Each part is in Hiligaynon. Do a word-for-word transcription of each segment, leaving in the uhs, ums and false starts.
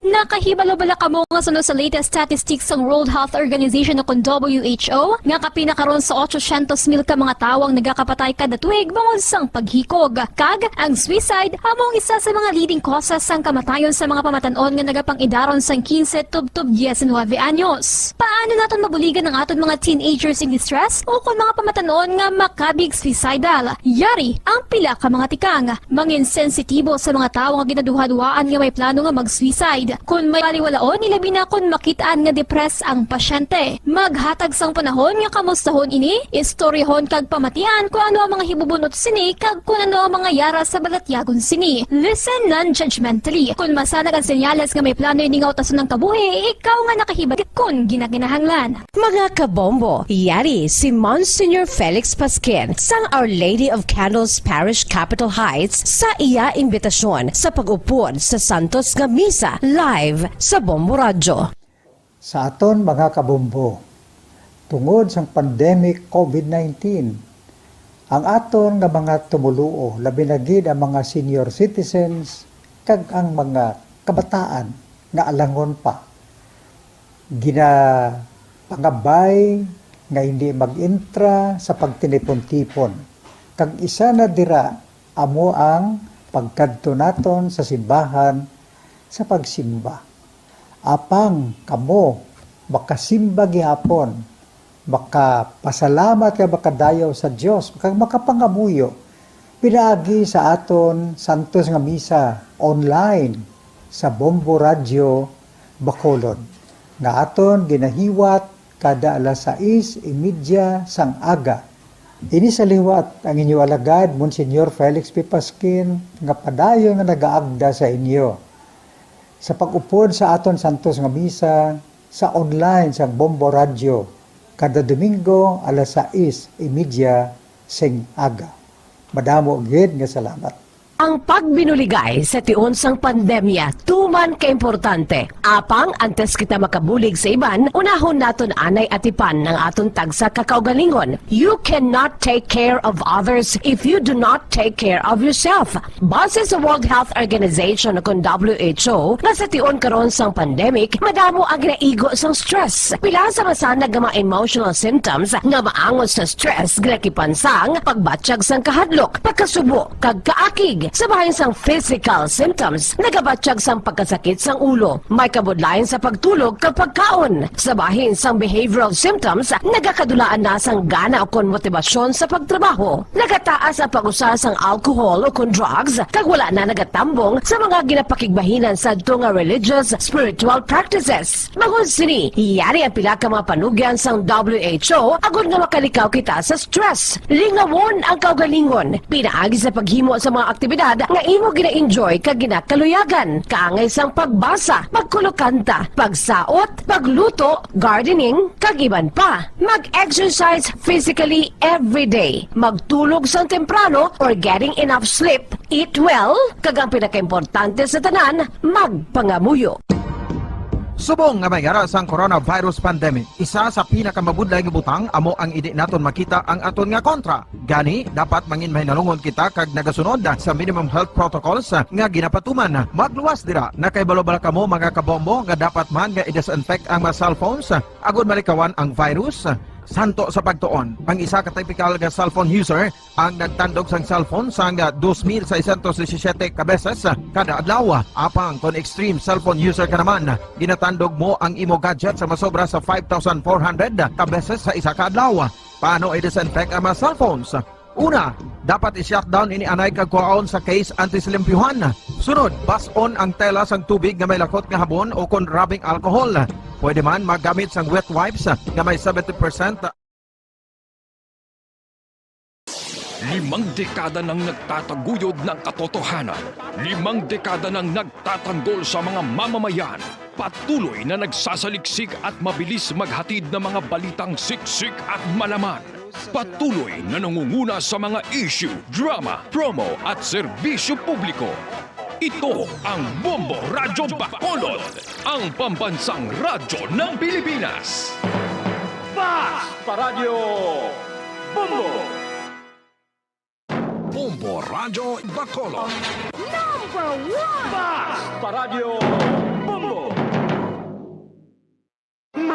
Nakahibalo bala kamo nga suno sa latest statistics sang World Health Organization o kon W H O, nga kapin na karon sa otsosyentos mil ka mga tawo ang nagakapatay kada tuig bangod sang paghikog? Kag ang suicide amo ang isa sa mga leading causes sang kamatayon sa mga pamatan-on nga nagapang-idaron sang quince tubtob diecinuebe anyos. Paano naton mabuligan ang aton mga teenagers in distress o kon mga pamatan-on nga makabig suicidal? Yari ang pila ka mga tikang. Mangin sensitibo sa mga tawo nga ginaduhaduhaan nga may plano nga mag-suicide. Kon may baliwalaon, ilabi na kon makit-an nga depressed ang pasyente, maghatag sang panahon nga kamustahon ini, istoryahon kag pamatian kon ano ang mga hibubunot sini kag kon ano ang mga yara sa balatyagon sini. Listen non-judgmentally. Kon masanag ang senyales nga may plano ini nga utason ang kabuhi, ikaw nga nakahibalo kon ginakinahanglan. Mga kabombo, yari si Monsignor Felix Pasquin sang Our Lady of Candles Parish, Capitol Heights, sa iya imbitasyon sa pag-upod sa santos nga misa live sa Bombo Radyo. Sa aton mga kabombo, tungod sang pandemic covid nineteen, ang aton nga mga tumoluo, labi na gid ang mga senior citizens kag ang mga kabataan nga alangon pa, ginapangabay nga hindi mag-intra sa pagtinipon-tipon. Kag isa na dira amo ang pagkadto naton sa simbahan sa pagsimba. Apang kamo makasimba gihapon, makapasalamat kag makadayaw sa Dios, kag makapangamuyo pinaagi sa aton santos nga misa online sa Bombo Radyo Bacolod, nga aton ginahiwat kada alas sais y media sang aga. Ini sa liwat ang inyo alagad, Monsignor Felix P. Pasquin, nga padayon nga nagaagda sa inyo sa pag-upod sa aton santos nga misa sa online sang Bombo Radyo kada Domingo alas sais y media sing aga. Madamo gid nga salamat. Ang pagbinuligay sa tion sang pandemya tuman kaimportante. Apang antes kita makabulig sa iban, unahon naton anay atipan ang aton tagsa ka kaugalingon. You cannot take care of others if you do not take care of yourself. Base sa World Health Organization o kon W H O, nga sa tion karon sang pandemic, madamo ang ginaigo sang stress. Pila sa masanag nga mga emotional symptoms nga maangot sa stress ginakipan sang pagbatyag sang kahadlok, pagkasubo, kag kaakig. Sa bahin sang physical symptoms, nagabatyag sang pagkasakit sang ulo, may kabudlayan sa pagtulog kag pagkaon. Sa bahin sang behavioral symptoms, nagakadulaan na sang gana ukon motibasyon sa pagtrabaho. Nagataas ang pag-usa sang alcohol ukon drugs, kag wala na nagatambong sa mga ginapakigbahinan sadto nga religious, spiritual practices. Bangod sini, yari ang pila ka mga panugyan sang W H O agod nga makalikaw kita sa stress. Lingawon ang kaugalingon pinaagi sa paghimo sa mga aktibidad nga imo gina-enjoy kag ginakaluyagan, kaangay sang pagbasa, pagkulokanta, pagsaot, pagluto, gardening, kag iban pa. Mag-exercise physically every day. Magtulog sang temprano or getting enough sleep. Eat well, kag ang pinakaimportante sa tanan, magpangamuyo. Subong nga may yara sang coronavirus pandemic, isa sa pinakamabudlay nga butang amo ang indi naton makita ang aton nga kontra. Gani, dapat mangin mahinalungon kita kag nagasunod sa minimum health protocols nga ginapatuman. Magluwas dira, nakahibalo bala kamo, mga kabombo, nga dapat man nga i-disinfect ang mga cellphones agod malikawan ang virus? Santo sa pagtuon, ang isa ka typical nga cellphone user ang nagtandog sang cellphone sang dos mil seiscientos disisiete ka beses kada adlaw. Apang kon extreme cellphone user ka naman, ginatandog mo ang imo gadget sa masobra sa five thousand four hundred ka beses sa isa ka adlaw. Paano i-disinfect ang mga cellphones? Una, dapat i-shutdown ini anay kag kuhaon sa case antes limpyuhan. Sunod, bas-on ang tela sang tubig nga may lakot nga habon o kon rubbing alcohol. Pwede man maggamit sang wet wipes nga may seventy percent. Limang dekada nang nagtataguyod ng katotohanan. Limang dekada nang nagtatanggol sa mga mamamayan. Patuloy na nagsasaliksik at mabilis maghatid ng mga balitang siksik at malaman. Patuloy na nangunguna sa mga issue, drama, promo at serbisyo publiko. Ito ang Bombo Radyo Bacolod, ang pambansang radyo ng Pilipinas. Bas Paradyo Bombo! Bombo Radyo Bacolod. Number one! Bas Paradyo Bombo!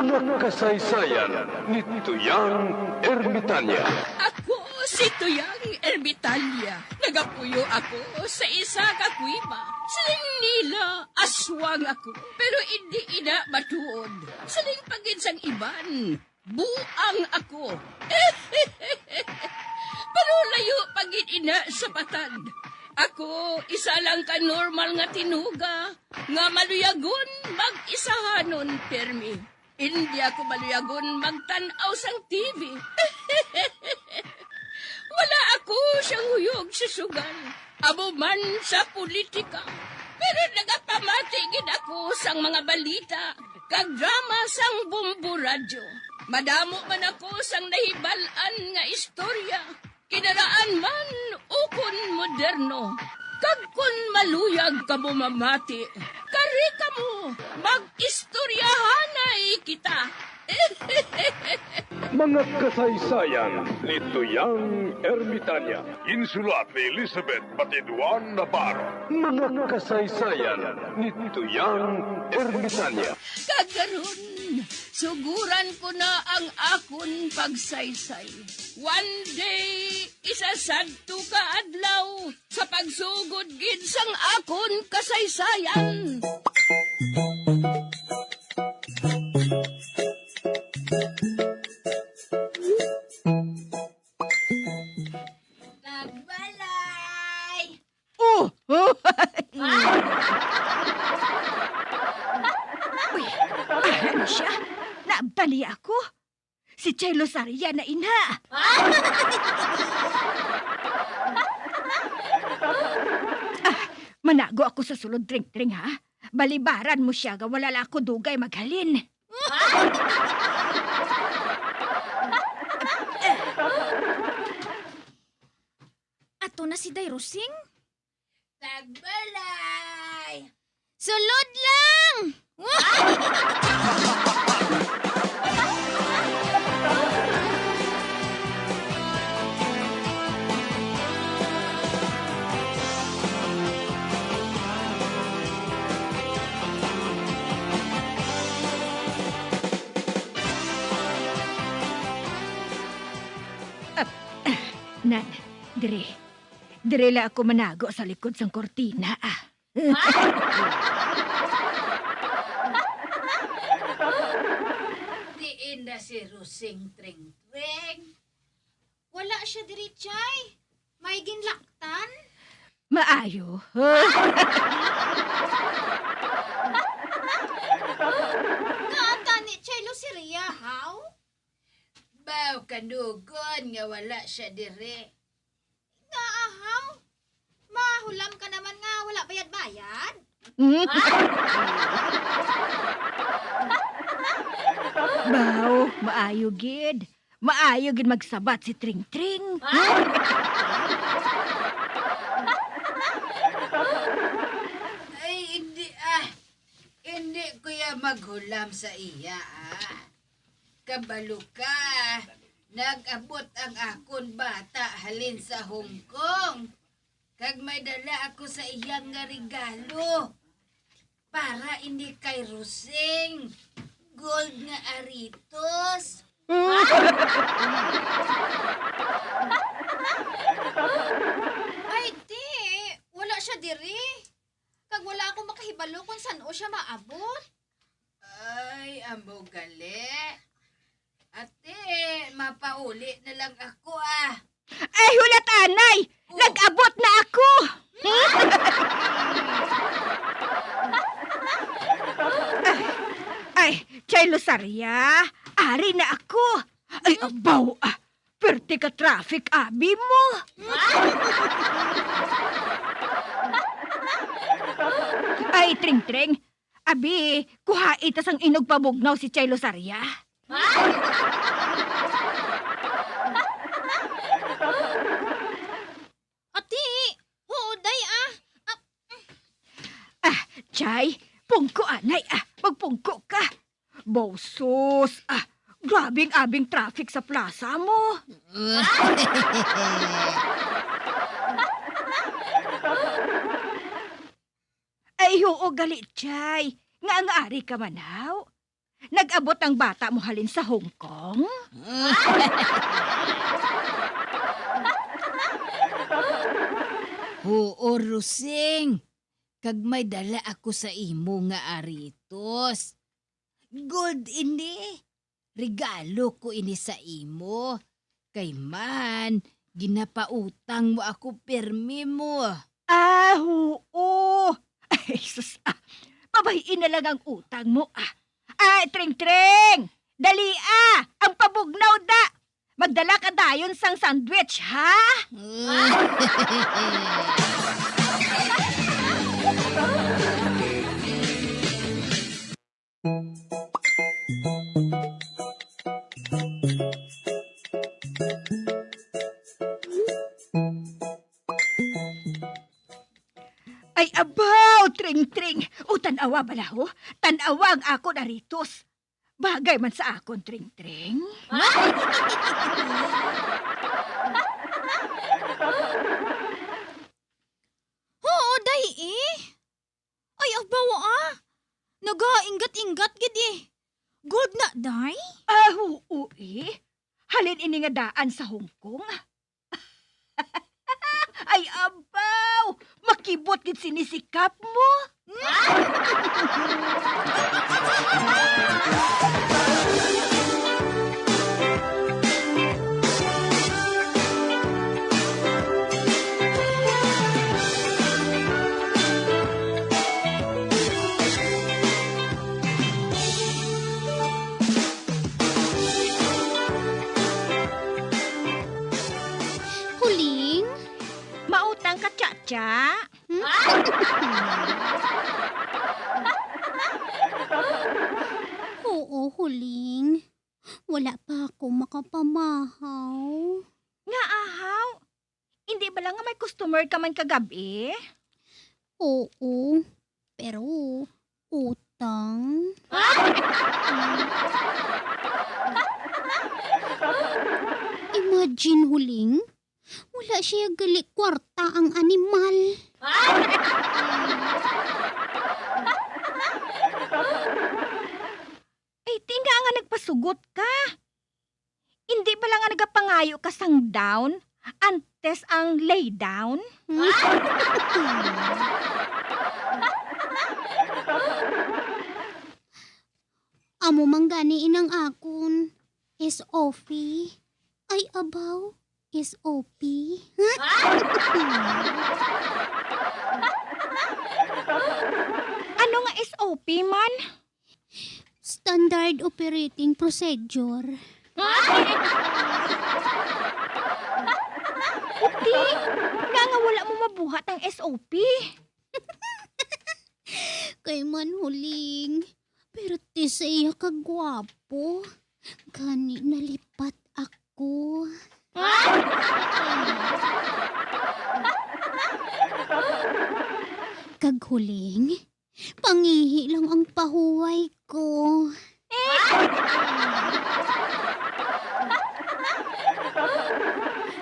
Mga kasaysayan ni Tuyang Ermitanya. Ako si Tuyang Ermitanya. Nagapuyo ako sa isa ka kuweba. Siling nila, aswang ako, pero indi ina matuod. Siling pa gid sang iban, buang ako. Pero layo pa gid ina sa patag. Ako, isa lang ka normal nga tinuga nga maluyagon mag-isahanon pirmi. Indi ako maluyagon magtan-aw sang T V. Wala ako siyang huyog sa sugal, amo man sa politika. Pero nagapamati gid ako sang mga balita kag drama sang Bombo Radyo. Madamo man ako sang nahibal-an nga istorya, kinaraan man ukon moderno. Kag kon maluyag kamo mamati, kari kamo, mag-istoryahanay kita. Mga kasaysayan ni Tuyang Ermitanya. Ginsulat ni Elizabeth Batiduan Navarro. Mga kasaysayan ni Tuyang Ermitanya. Kag karon, suguran ko na ang akon pagsaysay. One day, isa sadto ka adlaw, sa pagsugod gid sang akon kasaysayan. Nagbalay! Oh! Uy, ano siya? Nabali ako. Si Chay Losaria na ina. Ah, manago ako sa sulod, Tring-Tring, ha? Balibaran mo siya nga wala lang ako dugay maghalin. Ato na si Day Rosing. Tagbalay! Sulod lang! Ah, ah, nan, diri. Diri la ako manago sa likod sang kurtina, ah. Diin na si Rosing, Tring-Tring? Wala siya diri, Chay. May ginlaktan? Maayo. Nga ata ni Chay Loseria, haw? Baw kanugon nga wala siya diri. Nga ahaw? Mahulam ka naman nga wala bayad-bayad? Hmm? Baw, maayo gid. Maayo gid magsabat si Tring-Tring. Ay, hindi, ah. Hindi ko ya maghulam sa iya, ah. Kabalo ka, nag-abot ang akon bata halin sa Hong Kong. Kag may dala ako sa iya nga regalo. Para ini kay Rosing. Gold nga aritos. Ay, ti, wala siya diri. Kag wala ako makahibalo kung san-o siya maabot. Ay, amo gali. Ate, mapauli na lang ako, ah. Ay, hulat anay! Oh. Nag-abot na ako! Ay, Chay Losaria, ari na ako. Ay, abaw, ah. Perte ka traffic, abi mo. Ay, Tring-Tring, abi, kuhai ta sang inog pabugnaw si Chay Losaria. Ati, huo, day, ah. Ah, ah, Chay, pungko anay, ah. Magpungko ka. Bausos, ah. Grabing abing traffic sa plaza mo. Ay, huo gali, Chay. Nga ang ari ka man, haw? Nag-abot ang bata mo halin sa Hong Kong? Huo, Rosing. Kag may dala ako sa imo nga aritos. Gold ini. Regalo ko ini sa imo. Kay man, ginapautang mo ako pirmi mo. Ah, huo. Ay, sus, ah. Pabay-i na lang ang utang mo, ah. Ay, Tring Tring! Dali, ah! Ang pabugnaw da! Magdala ka dayon sang sandwich, ha? Ay, abaw, Tring Tring. O, tan-awa bala, ho. Tan-awa ang akon aritos. Bagay man sa akon, Tring Tring. Oo, day, eh. Ay, abaw, ah. Nagainggat-inggat gid, eh. Gold na, day? Ah, oo, eh. Halin ini nga daan sa Hong Kong. Ay, abaw! Makibot gid sini si Kap mo. Huling? Mautang ka, Cha-cha? Hmm? Oo, Huling. Wala pa ako makapamahaw. Nga ahaw? Hindi bala nga may customer ka man kagab-i? Oo, pero utang. Imagine, Huling, wala siya gali kwarta ang animal. Ay, ti nga nga nagpasugot ka. Hindi bala nga nagapangayo ka sang down antes ang lay down? Amo man gani inang akon. S O P. Ay, abaw. S O P. Ano nga S O P man? Standard Operating Procedure. Puti, nga nga wala mo mabuhat ang S O P. Kay man, Huling, perti sa iya ka gwapo. Gani nalipat ako. Kag, Huling, pangihi lang ang pahuway ko.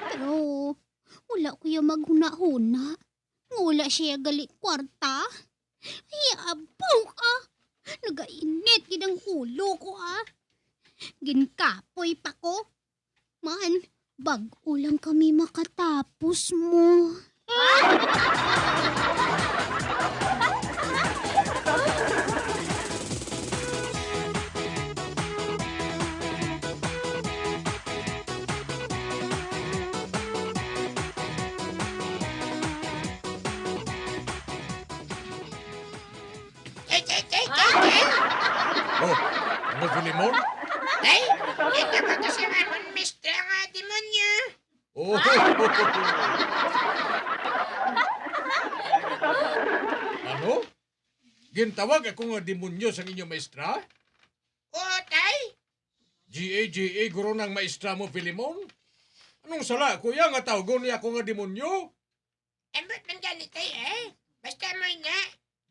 Pero wala ko ya maghunahuna nga wala siya gali kwarta. Ay, abaw, ah! Nagainit gid ang ulo ko, ah! Ginkapoy pa ko. Man, bag-o lang kami makatapos mo. Chay, chay, chay, chay, chay! Oh, ano, Filemon? Ay, ito ba kasi ang amon, Mister, nga demonyo? Oh. Ano? Gintawag ako nga demonyo sang inyo maestra? Oo, tay. G A, G A, guro, nang maestra mo, Filemon? Anong sala, kuya, nga tawgon niya ako nga demonyo? Ambot man gani, tay, eh. Basta mo na,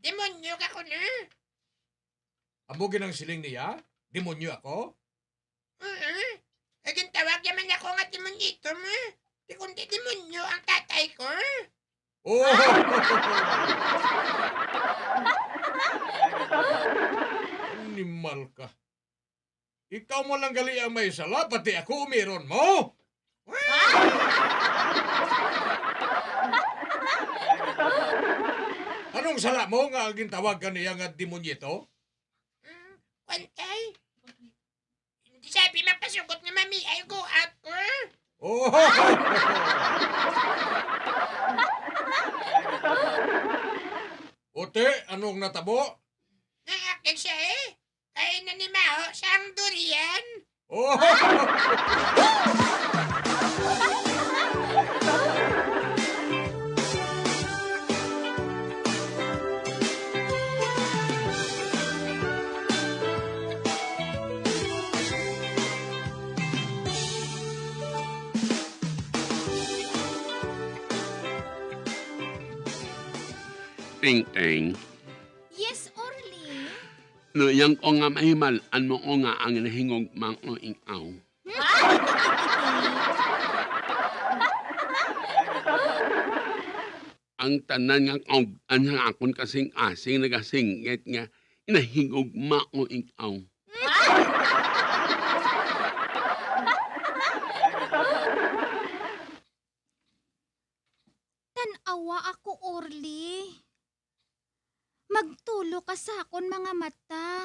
demonyo ka ko na. Amo ginang siling niya? Demonyo ako? Oo. Eh, gintawag niya man ako nga demonito mo. Di kundi demonyo ang tatay ko. Oh! Animal ka. Ikaw mo lang gali ang may sala, pati ako umiron mo? Anong sala mo nga gintawag ka niya nga demonyito? Mm, kwantay. Sabi, mapasugot nga mami, ay go out ko. Oh! Ote, anong natabo? Naakig siya eh. Kay nanimaho sang durian. Oh! Ting-ting. Yes, Orly? Luyang ko nga mahimal-an mo ko nga ang nahingugma ko ikaw. Ang tanan nga kaug-an nga akon kasing-kasing nagasinggit nga nahingugma ko ikaw. Tan-awa ako, Orly. Magtulo ka sa akon mga mata.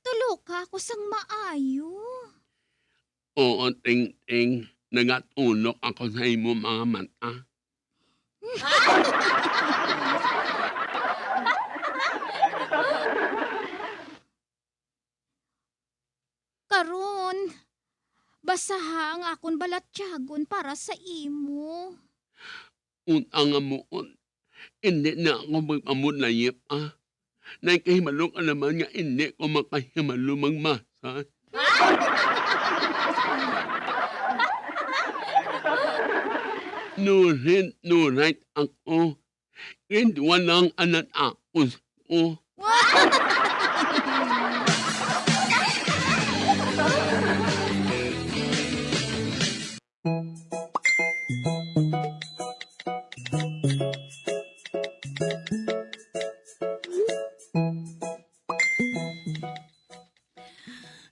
Tuloka ako sang maayo. Oo, Ting-ting. Nagatulok ako sa imo mga mata. Karon, basaha ang akon balatyagon para sa imo. Unta nga muot, indi na ako magpamudlayip, ah. Nagkahibalo ka naman nga indi ko makahibalo magbasa. No read, no write ako. Grade one lang ang natapos ko.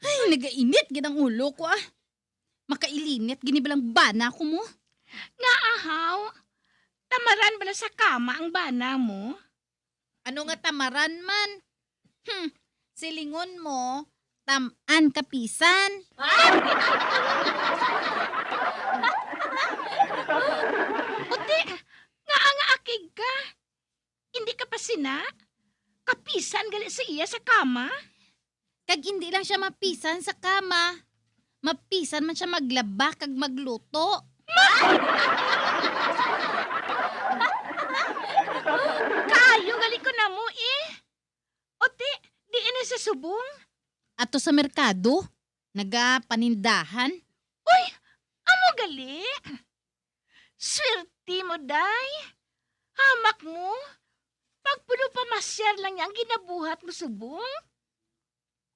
Ay, nagainit gid ang ulo ko, ah. Makailinit gini balang bana ko mo. Nga ahaw, tamaran bala sa kama ang bana mo? Ano nga tamaran man? Hmm, silingon mo, tam-an kapisan. Puti, nga nga akig ka. Hindi ka pa sina? Kapisan gali sa iya sa kama? Kag hindi lang siya mapisan sa kama, mapisan man siya maglaba kag magluto. Kaayo gali ko namo, eh. Ote, diin na sa subong? Ato sa merkado, nagapanindahan. Uy, amo gali. Swerte mo, day. Hamak mo. Pagpulo pamasyar lang niya ang ginabuhat mo subong.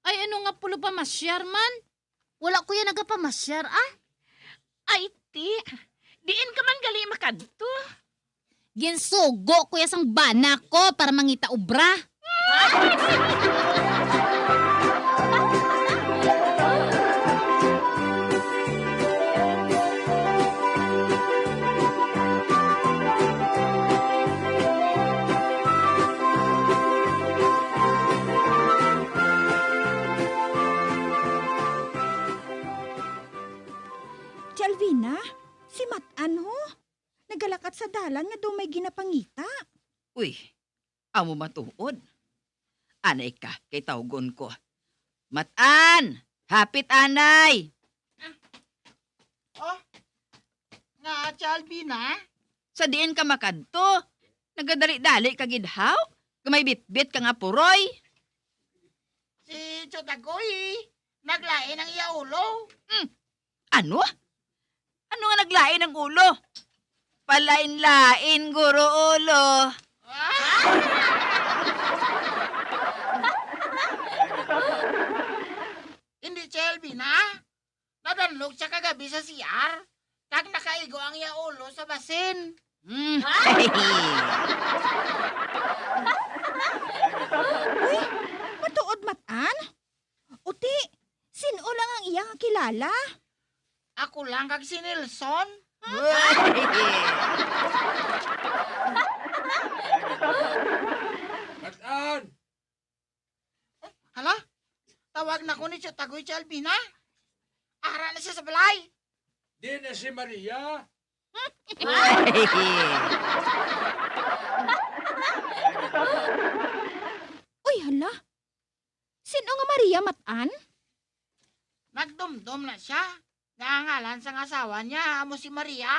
Ay, ano nga pulo pamasyar man? Wala ko ya nagapamasyar, ah. Ay, ti, diin ka man gali makadto? Ginsugo ko ya sang bana ko para mangita obra. Ti Alvina, si Mat-an, ho? Nagalakat sa dalan nga daw may ginapangita. Uy, amo matuod. Anay ka, kay tawgon ko. Mat-an! Hapit anay! Oh, nga, Ti Alvina? Sa diin ka makadto? Nagadali-dali ka gid, haw? Nga may bitbit ka nga puroy? Si Tiyot Agoy, naglain ang iya ulo. Hmm. Ano? Ano nga naglain ang ulo? Palain-lain, guro, ulo. Hindi, Ti Alvina. Nadanlog siya kagabi sa C R, kag nakaigo ang iya ulo sa basin. Hmm. Uy, matuod, Mat-an? Uti, Hala? Ako lang kag si Nelson? Matan! Hala? Tawag na ko ni Tio Tagoy, Tio Alvina. Ara na siya sa balay. Di na si Maria. Uy, hala. Sin-o nga Maria, Matan? Nagdumdom na siya. Nga ang ngalan sang asawa niya amo si Maria.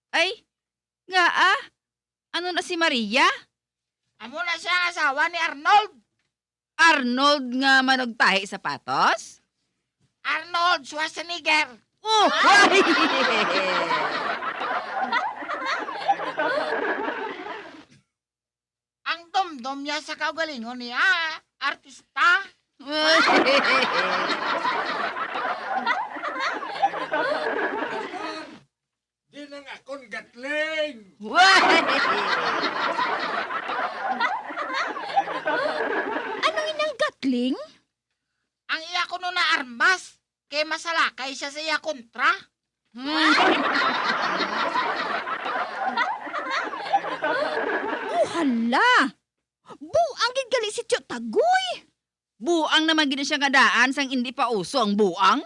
Ay, ngaa? Ano na si Maria? Amo na siya ang asawa ni Arnold. Arnold nga manugtahi sapatos? Arnold Schwarzenegger. Oh! Ang dumdom niya sa kaugalingon niya, artista. Di nang akon gatling. Ano inang gatling? Ang iya kuno na armas, kay masalakay siya sa iya kontra. Oh, hala! Buang gid gali si Tio Tagoy. Buang naman gid siya nga daan sang indi pa uso ang buang.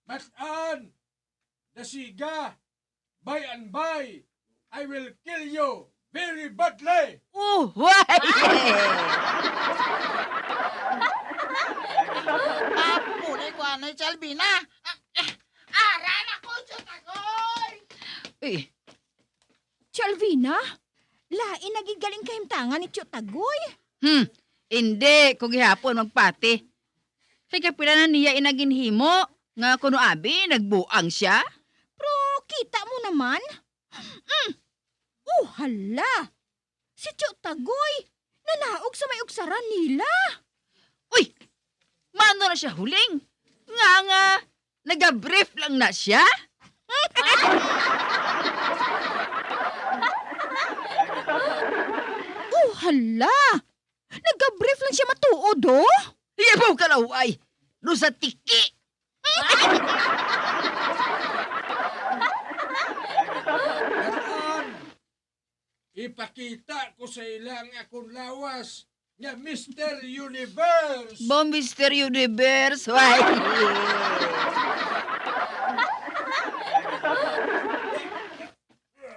Matan! Dasiga! By and by, I will kill you very badly! Oh, why? Ah, puli ko anay, Tio Alvina. Ah, ah, ara na ko, Tio Tagoy! Eh, Tio Alvina, lain na gid gali ang kahimtangan ni Tio Tagoy. Hmm, indi ko gihapon magpati. Kay kapila na niya ina ginhimo nga kuno abi nagbuang siya? Pero kita mo naman. Mm. Oh, hala! Si Tio Tagoy, nanaog sa may ugsaran nila. Uy! Mano na siya huling? Nga nga, nagabrief lang na siya? Oh, hala! Nagabrief lang siya matuod, oh! Yabaw ka, laway! Lusa tiki! Daan! Ipakita ko sa ila ang akon lawas nga Mister Universe. Ba, Mister Universe? Why?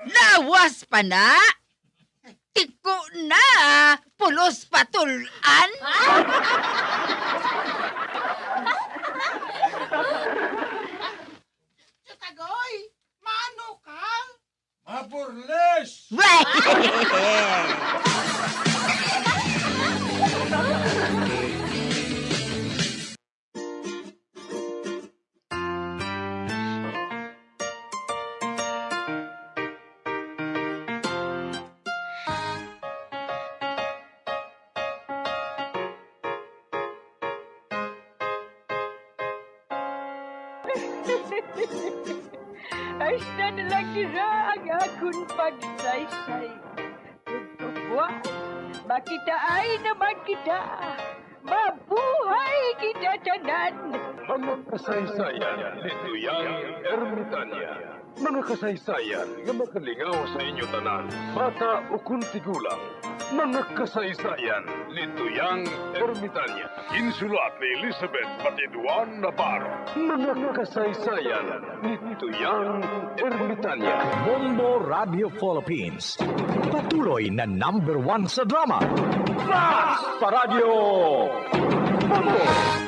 Lawas pa na? Tiko na, pulos patul-an? Tio Tagoy, maano ka? Maburles! Hasta na lang dira ang akon pagsaysay. Ug kabuas, makitaay naman kita. Mabuhay kita tanan! Mga kasaysayan ni Tuyang Ermitanya. Mga kasaysayan nga makalingaw sa inyo tanan, bata ukon tigulang. Mga kasaysayan ni Tuyang Ermitanya. Ginsulat ni Elizabeth Batiduan Navarro. Mga kasaysayan ni Tuyang Ermitanya. Bombo Radio Philippines. Patuloy na number one sa drama. Basta Radyo Bombo!